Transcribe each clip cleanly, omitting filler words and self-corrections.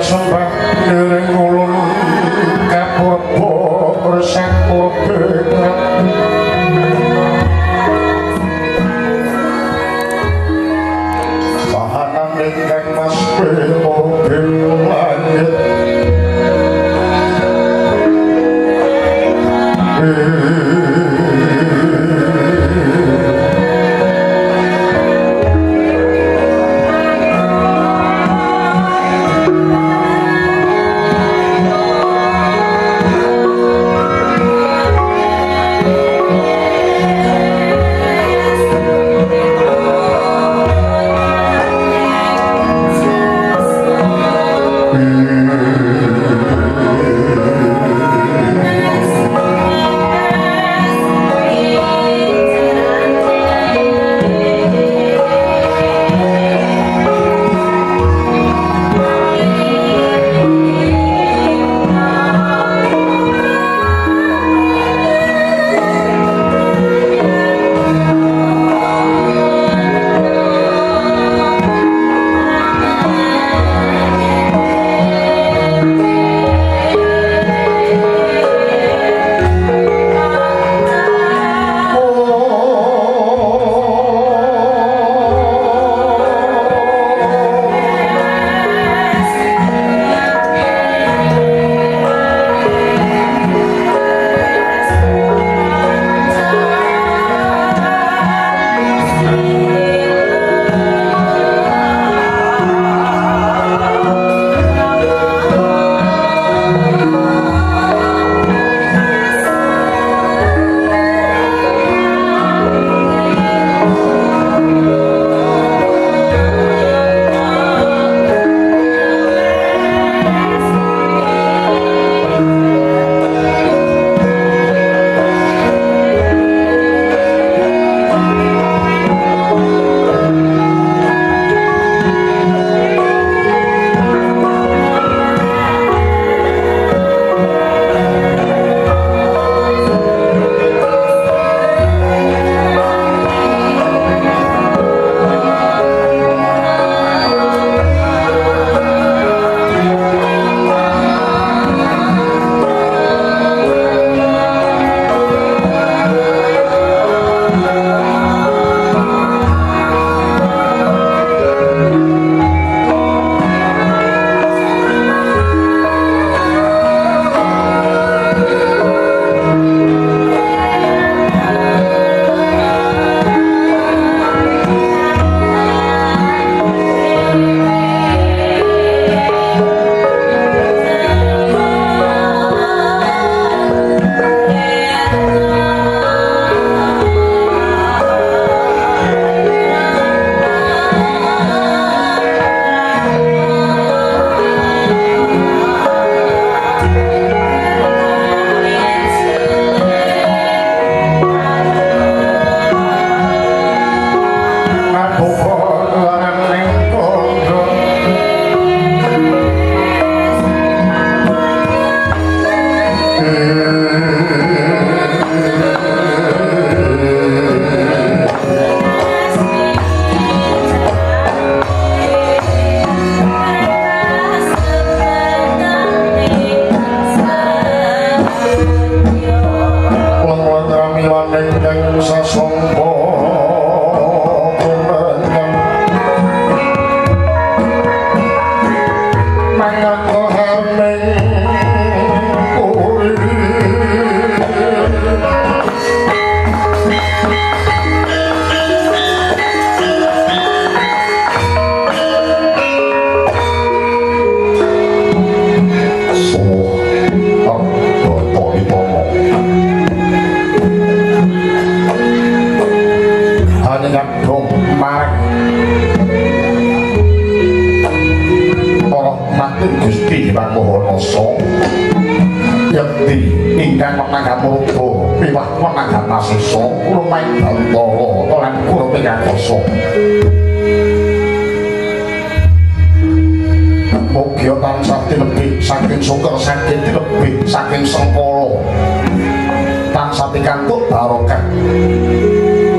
sembah ndereng ulun kapurba resang purba. Kahanan ingkang mas purba langit.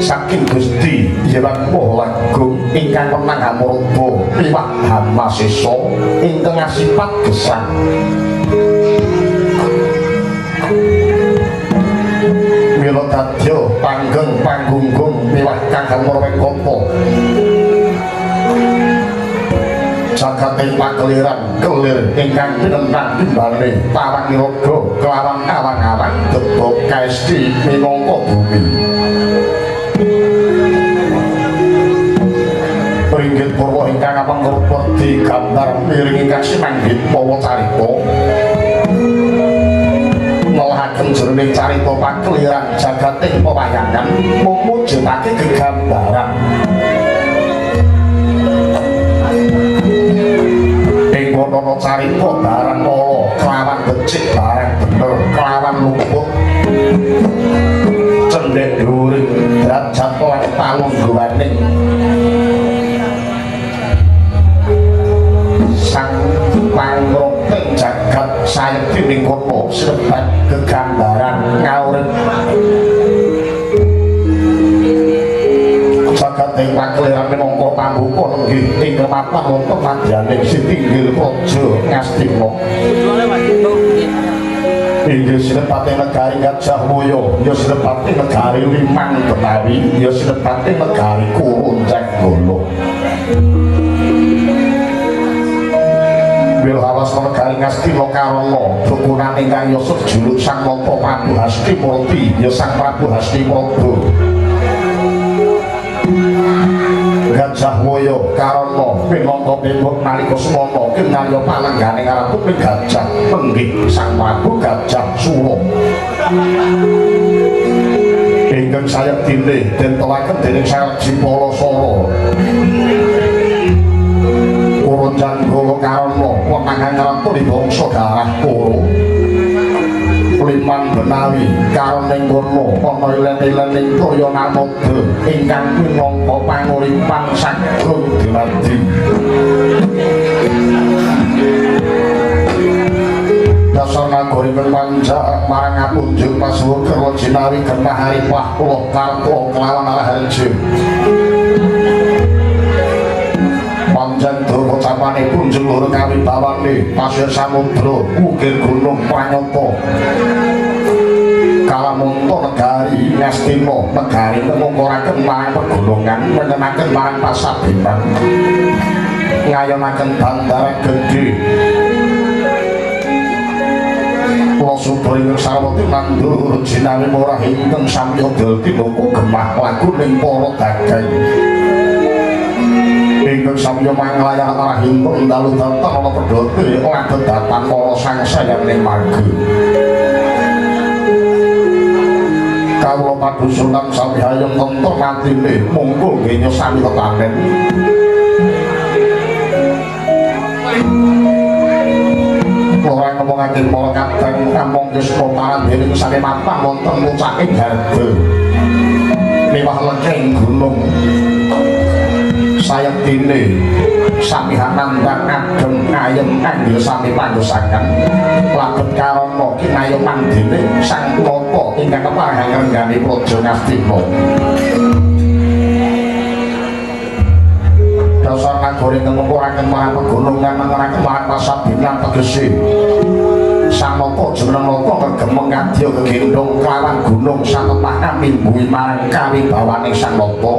saking Gusti Hyang Maha Agung ingkang wenang hamurba miwah hamasesa ingkang asipat gesang. Mila dadya panggeng panggunggung miwah kang hamura wekata jagating pakeliran kelir ingkang tinentang timbane tawang niroga kelawan awang-awang bebok kaesti minangka bumi. Ringgit purwa ingkang apang digambar miring ingkang simanggit mawa carita nelahaken jroning carita pakeliran jagating pewayangan mung mujudake gegambaran. Ing kono carita barang ala kelawan becik barang bener kelawan luput cendhek dhuwuring derajat lan palungguhaning sang pangruping jagat sayekti ning kono sinebat gegambaran ngawurip jagat ing pakeliran minangka pambuka nenggih ing mapan wonten madyaning sitinggil praja Ngastina. Inggih sinebate negari Gajah Maya, ya sinebate negari Limang Betawi, ya sinebate negari Kurunjanggala. Wilhawas negari Ngastina karana dukunan ingkang yasa jejuluk Sang Nata Prabu Hastimurti, ya Sang Prabu Hastimurba. Gajah Maya karana minangka tembok nalika semana kinarya palenggane ratu Gajah penggih Sang Prabu Gajah Sura. Ingkang sayektine den telaken dening Sang Jipalasara. Kurunjanggala karana wenangan ratu bangsa darah Kuru. Liman Benawi karana ing kono ana ilen-ilening toya namada ingkang minangka panguripan sagung dumadi. Dasar nagari manjak marang apunjung pasuwun kerwa jinawi gemah haripah kula karta kelawan araharja. Panjang durma capane punjung loro kawibawane pasir samudra ukir gunung pranyata kalamunta negari Ngastina negari mengkoraken marang pegunungan mengenaken marang pasabiman ngayonaken bandara gedhe kula suda ing Sarwati nandur jinawi murah ingkang samya dal tinuku gemah lagu ning para dagang ingkang samya manglayar arahipun dalu datan ana pedhote labet datan para sangsaya ning marga. Kawula padusunan sami hayem tentrem atine mungkul genya sami tetanen. Ora ngomongake para kadang among yuswa paran dening sami mapan wonten pucaking harga miwah lengking gunung. Sayektine sami hanandang ageng ayem kangge sami panggosaken labet karana kinayoman dene Sang Nata ingkang kepareng ngrenggani praja Ngastina. Dasar nagara ingkang ngempuraken marang pegunungan mengenaken marang pasabinan tegese Sang Nata jeneng nata ngregemeng kadya gegendhong kelawan gunung satemah kamimbuhi marang kawibawaning Sang Nata.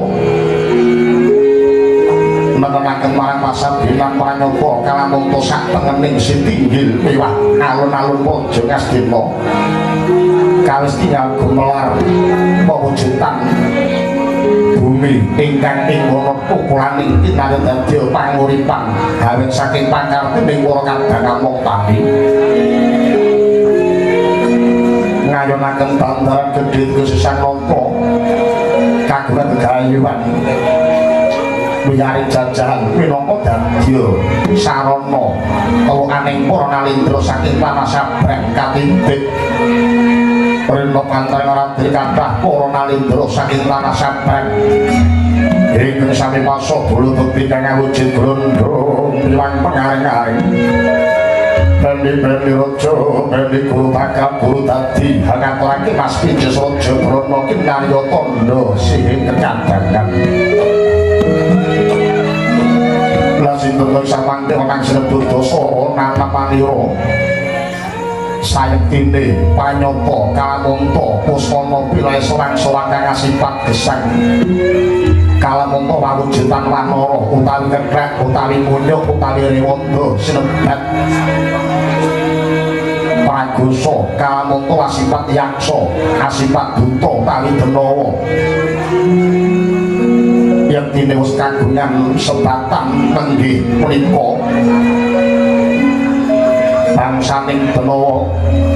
Mengenaken marang pasabinan pranyata kalamunta sak tengening sitinggil miwah alun-alun praja Ngastina kawis tinggal gumelar pawujudan bumi ingkang ing wana pukulaning kinarya dadi panguripan awit saking pakartining para kadang among tani ngayonaken bandaran gedhe Gusti Sang Nata kagungan gegayuhan wiyari jajahan minangka dadya sarana telukaning para nalindra saking tanah sabrang katitik rena pantaring radhi kathah para nalindra saking tanah sabrang ingkang sami pasa bala bekti kang awujud glondhong miwang pengaring-aring. Bendi-bendi raja, bendi guru bakal guru dadi hangaturake Mas Pinjes Raja Brana kinarya tandha sihing kekadangan. Lah sinten samangke kang sinebut Dasara natapanira sayektine panyata kalamunta pusana pilae sorang-sorang kang asipat gesang. Kalamunta wawujudan wanara utawi kethek utawi munyuk utawi rewanda sinebat pragosa. Kalamunta asipat yaksa asipat buta utawi denawa. Yektine wis kagungan sebatan nenggih punika bangsaning denawa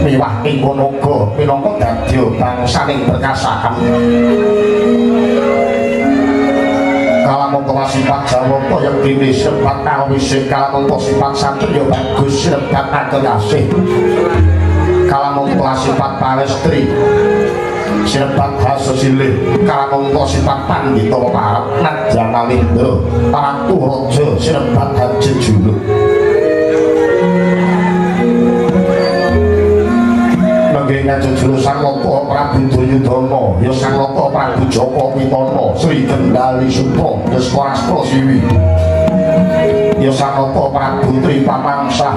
miwah ing naga minangka dadya bangsaning perkasahan. Kalamunta sifat Jawata yektine sebat awise. Kalamunta sifat satriya bagus sinebat akeyasih. Kalamunta sifat palestri sinebat hasesilih. Kalamunta sifat pandhita parep nadyan nalindra ratu raja sinebat hajejuluk. Nenggih ngajejuluk Sang Nata Prabu Duryudana ya Sang Nata Prabu Jaka Pitana Sri Gendali Sutra Destarastra Siwi ya Sang Nata Prabu Tripamangsah.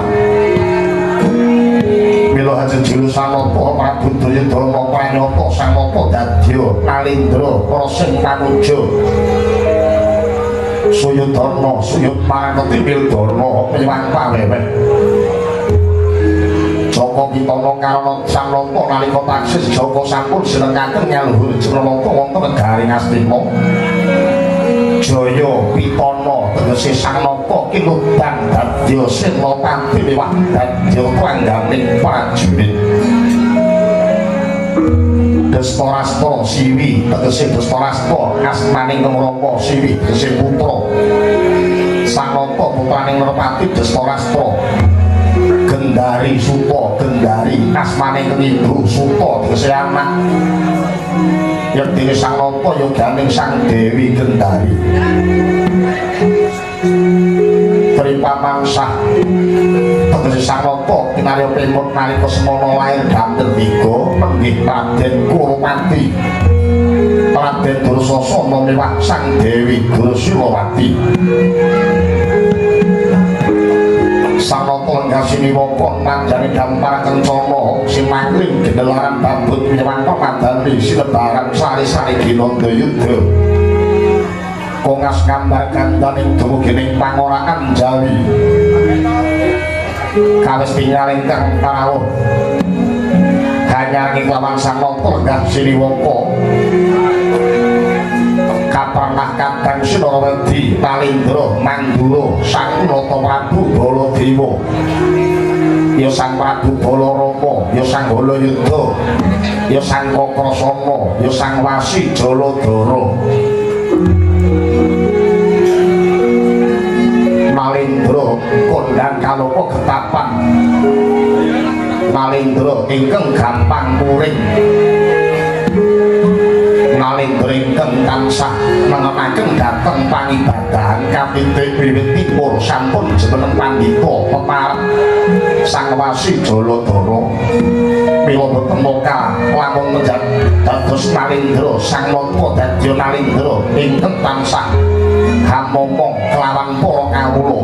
Mila hajejuluk Sang Nata Prabu Duryudana pranyata Sang Nata dadya nalindra para sing panuja Suyudana suyut marang Tindana miwang paweweh. Jaka Pitana karana Sang Nata nalika taksih Jaka sampun silengaken nyaluhur Jranata wonten negari Ngastina. Jaya Pitana tegese Sang Nata kinudang dadya senopati miwah dadya trangganing prajurit. Destarastra Siwi tegese Destarastra asmaning Rama Siwi tegese putra. Sang Nata putraning Nerpati Destarastra. Gendari Suta Gendari asmaning ibu Suta tegese anak. Yektine Sang Nata yoganing Sang Dewi Gendari. Tripamangsah tegese Sang Nata kinarya pemut nalika semana lair Gandharwiga nenggih Raden Kurupati Raden Dursasana miwah Sang Dewi Dursilawati. Sang Nata lenggah siniwaka manjane dampar kencana simakling genelaran babut miwang pemadani sinebaran sari-sari ginanda yuda kongas gambar gandaning dumugining pangorakan Jawi kawis tinggal ingkang parawuh hanya kelawan Sang Nata lenggah siniwaka kapernah kadang Sinarawedi Palindra Mandura Sang Nata Prabu Baladewa ya Sang Prabu Balarama ya Sang Halayudha ya Sang Kakrasana ya Sang Wasi Jaladara. Malindra kondang kaloka getapan Malindra ingkang gampang muring Nalindra ingkang tansah mengenaken dhateng pangibadahan katitik wiwit timur sampun jumeneng pandhita peparep Sang Wasi Jaladara. Mila boten moka lamun menjat dados Nalindra Sang Nata dadya Nalindra ingkang tansah hamomong kelawan para kawula.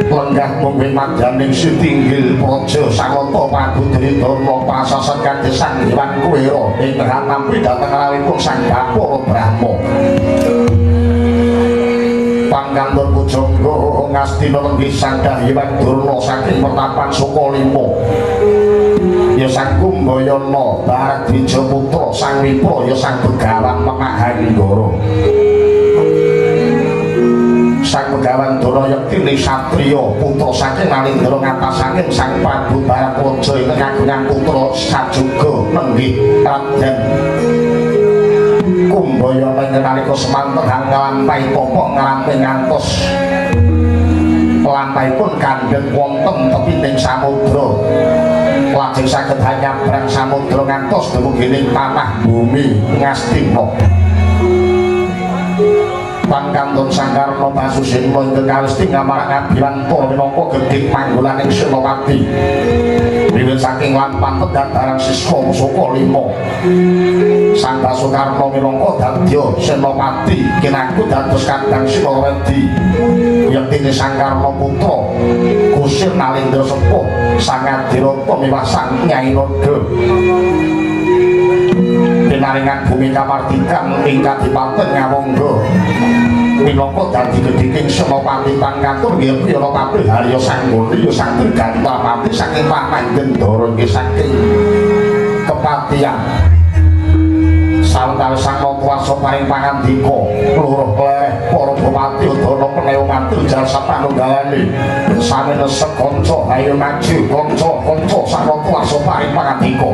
Lenggah mungguh madyaning sitinggil praja Sang Nata Prabu Duryudana prasasan kados Sang Hyang Kuwera ingkang tampi dhateng rawuhipun Sang Bathara Brahma. Panggantur pujangga Ngastina lenggih Sang Hyang Durna saking pertapan Sukalima ya Sang Kumbayana Bharadwija putra Sang Wipra ya Sang Begawan Memahanggara. Sang Begawan Durna yektine satriya putra saking Nalindra ngatasaken Sang Prabu Bharatwaja ingkang kagungan putra sajuga nenggih Raden Kumbayana ing nalika semanten nglampahi tapa nglampahi ngantos lampahipun kandheng wonten tepining samudra lajeng saged nyabrang samudra ngantos dumugi ing tanah bumi Ngastina. Pangkantun Sangkarna Basusena ingkang kawesti ngamarang Abhiwanta minangka gedhing panggulaning Senopati. Wiwit saking lampan pedadaran siswa saka 5. Sang Basukarna minangka dadya Senopati kinaku dados Kadang Sinawedi. Yektine Sangkarna putra kusir Nalendra Sepuh Sang Adirata miwah Sang Nyai Nada. Pinaringan bumi kamardikan ing kadipaten Ngawangga minangka dadi gedhiking Senopati pangkatur nggih Wirapati Harya Sanggoni ya sang Trigantapati saking Pamandhendara nggih saking kepatihan. Sawetawis sang kuwasa paring pangandika luruh klereh para bupati udana peneumati ujar sapanunggalane sami nesek kanca ayo maju kanca-kanca sang kuwasa paring pangandika.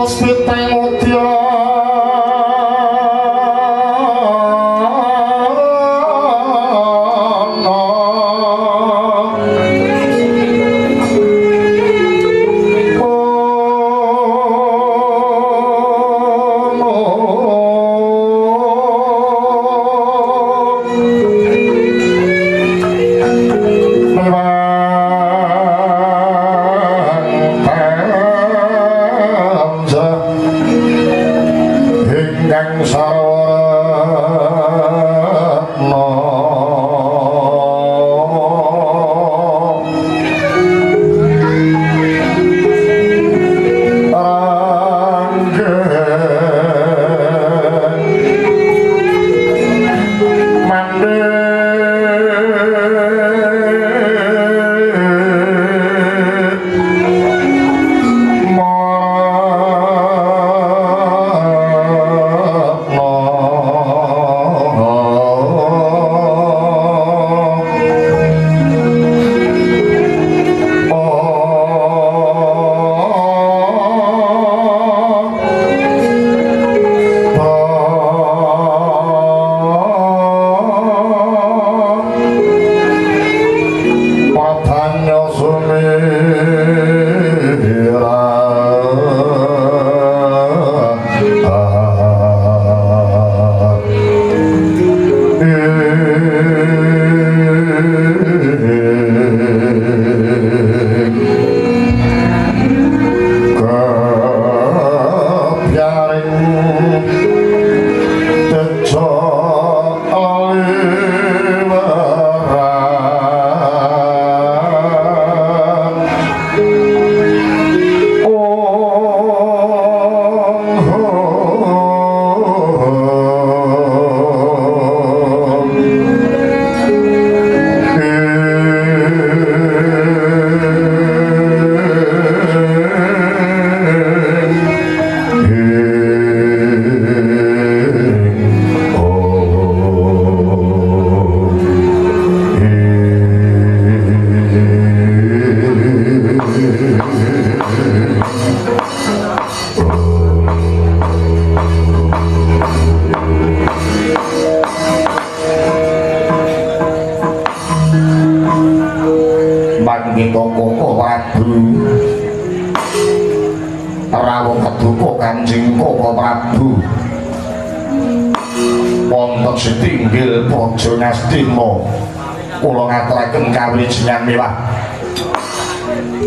Puspita Mutya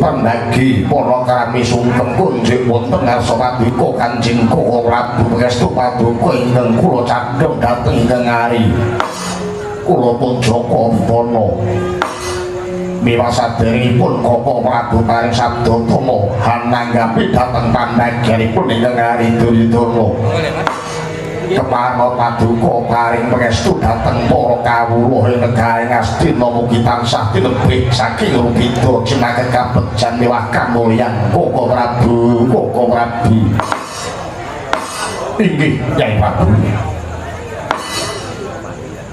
pembagi para krami sungkem kunjuk wonten ngarsa paduka Kanjeng Koko Prabu pangestu paduka ingkang kula candheng dhateng ingkang ari kula pun Jaka Buwana miwah saderengipun Koko Prabu paring sabda tama hananggapi dhateng pambagyanipun ingkang ari Duryudana kepareng paduka paring pangestu dhateng para kawula ing negari Ngastina mugi tansah tinebih saking rubida cinakeh kabegjan miwah kamulyan Koko Prabu Koko Prabu inggih Kyai Prabu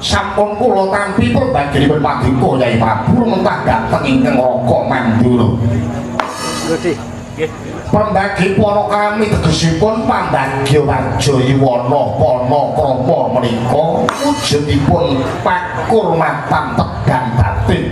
sampun kula tampi perbaginipun paduka Kyai Prabu mentah dhateng ingkang Raka Mandura. Pembagi para kami tegesipun pambagya warja yuwana pana krama menika wujudipun pakurmatan tegan batin.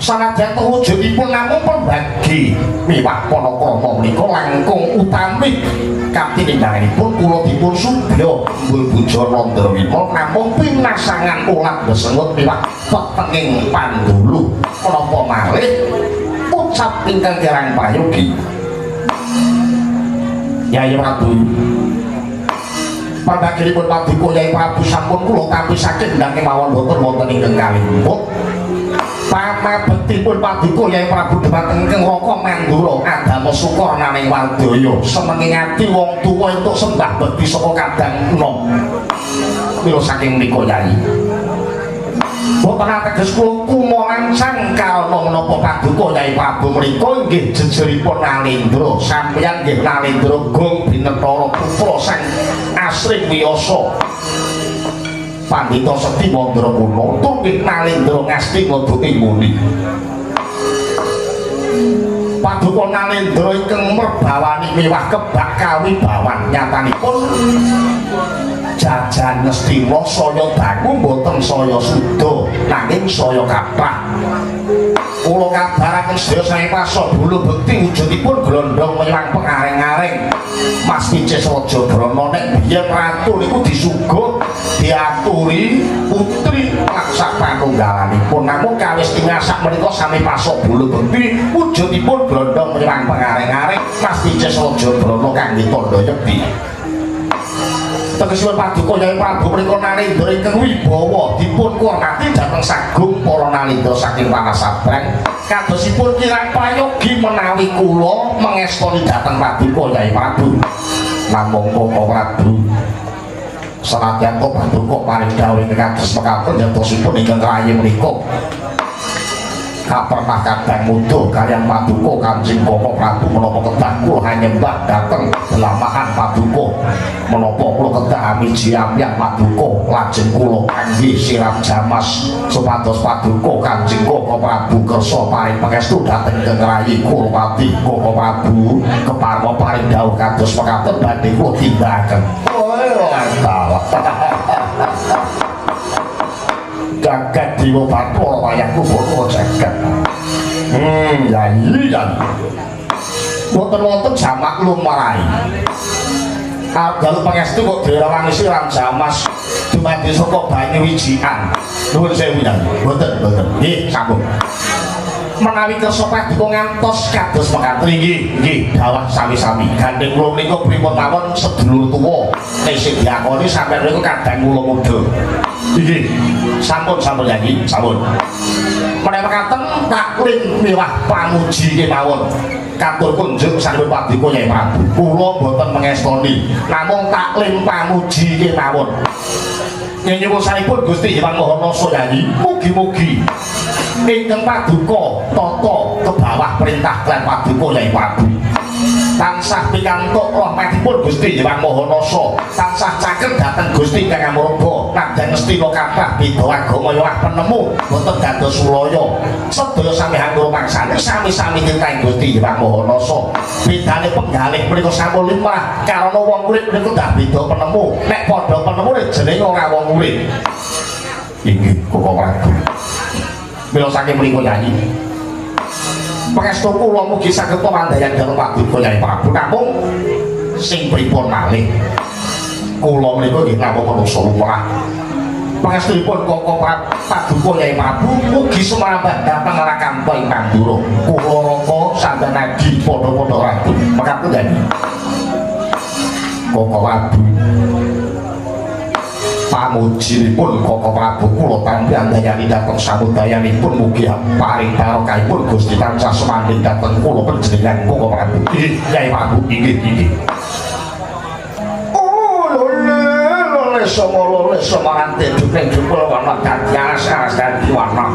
Sanajan wujudipun namung pembagi miwah pana krama menika langkung utami katininggalanipun kula dipun subya Umbul Bujana Ndrawima namung pinasangan ulat besengut miwah petenging pandulu menapa malih ucap ingkang kirang prayogi Yai Prabu pambagipun paduka Yai Prabu sampun kula tampi saking ndang kemawon boten wonten ingkang kalimput pamabektipun paduka Yai Prabu dhumateng ingkang Raka Mandura adama sukarnaning wardaya senenging ati wong tuwa entuk sembah bekti saka kadang enom mila saking menika Yai boten ateges kula kumalancang karana menapa paduka Yai Prabu menika inggih jejeripun Nalendra sampeyan nggih Nalendra Gong Binetara putra sang asring wiyasa pandhita Seti Mandrakuna tur nggih Nalendra Ngastina duking muni Paduka Nalendra ingkang merbawani mewah kebak kawibawan nyatanipun jajan Ngastina saya dangu mboten saya suda nanging saya kathah. Kula kabaraken sedaya saking pasa bulu bekti wujudipun glondhong menyang pengareng-areng Mas Picis Raja Brana. Nek biyen ratu niku disuguh diaturi putri lan sak panunggalanipun, namung kawis tingal sak menika sami pasa bulu bekti wujudipun glondhong menyang pengareng-areng Mas Picis Raja Brana kangge tandha yekti. Tegesipun Paduka Yai Prabu menika Nalendra ingkang wibawa dipun kurmati dhateng sagung para Nalendra saking Tanah Sabrang. Kadosipun kirang prayogi menawi kula mengestoni dhateng Paduka Yai Prabu. Namung Koko Prabu senadyan to Paduka paring dawuh ingkang kados mekaten yatosipun ingkang rayi menika kapernah kadang muda kaliyan Paduka Kanjeng Koko Prabu menapa kedah kula nyembah dhateng delamahan Paduka, menapa kula kedah amiji amyah Paduka lajeng kula kangge siram jamas supados Paduka Kanjeng Koko Prabu kersa paring pangestu dhateng ingkang rayi Kurwati. Koko Prabu keparma paring dawuh kados mekaten badhe kula tindakaken. Oh mantap. Jagat dewa bathara wayahku bono jagat. Yayi yayi. Wonten-wonten jamak lumrahi. Dalu pangestu kok direwangi siram jamas dumadi saka banyu wijikan. Nuwun sewu yayi. Mboten, mboten. Nggih, sampun. Menawi kersa paduka ngantos kados mekaten nggih, nggih dawah sami-sami. Gandeng kula menika pripun mawon sedulur tuwa nek sing diakoni sampeyan niku kadang kula muda. Nggih. Sampun sampun yayi, sampun. Menawi mekaten taklim miwah pamuji kemawon. Katur kunjung saking Paduka Yai Prabu. Kula boten mengestoni, namung taklim pamuji kemawon. Nyuwun saipun Gusti Hyang Maha Nasa Yayi, mugi-mugi ingkang paduka tata ke bawah perintah lan Paduka Yai Prabu tansah pikantuk rahmatipun Gusti Hyang Maha Nasa, tansah caket dhateng Gusti ingkang amurba nadyan Ngastina kathah beda agama wah penemu boten dados sulaya. Sedaya sami hanggura pangsane sami-sami nyintai Gusti Hyang Maha Nasa. Bedane penggalih menika sampun limrah karana wong urip niku dah beda penemu. Nek padha penemune jenenge ora wong urip. Inggih Koko Prabu. Mila saking mriku nyanyi pangestu kula mugi saged pamandayan dhateng Paduka Yai Prabu. Namung sing pripun malih kula menika nggih namung manungsa lumrah. Pangestunipun Koko Paduka Yai Prabu mugi sumrambah dhateng Rakamta ing Mandura. Kula raka sampeyan adi padha-padha ratu. Mekaten nyanyi Koko Prabu. Pamujinipun Koko Prabu kula tampi andayani dhateng samudayanipun mugi paring barokahipun Gusti tansah sumandhing dhateng kula panjenengan Koko Prabu. Yai Prabu inggih inggih. Oh lole lole somo lole somarante juping jupul wana dadi aras-aras dadi wana.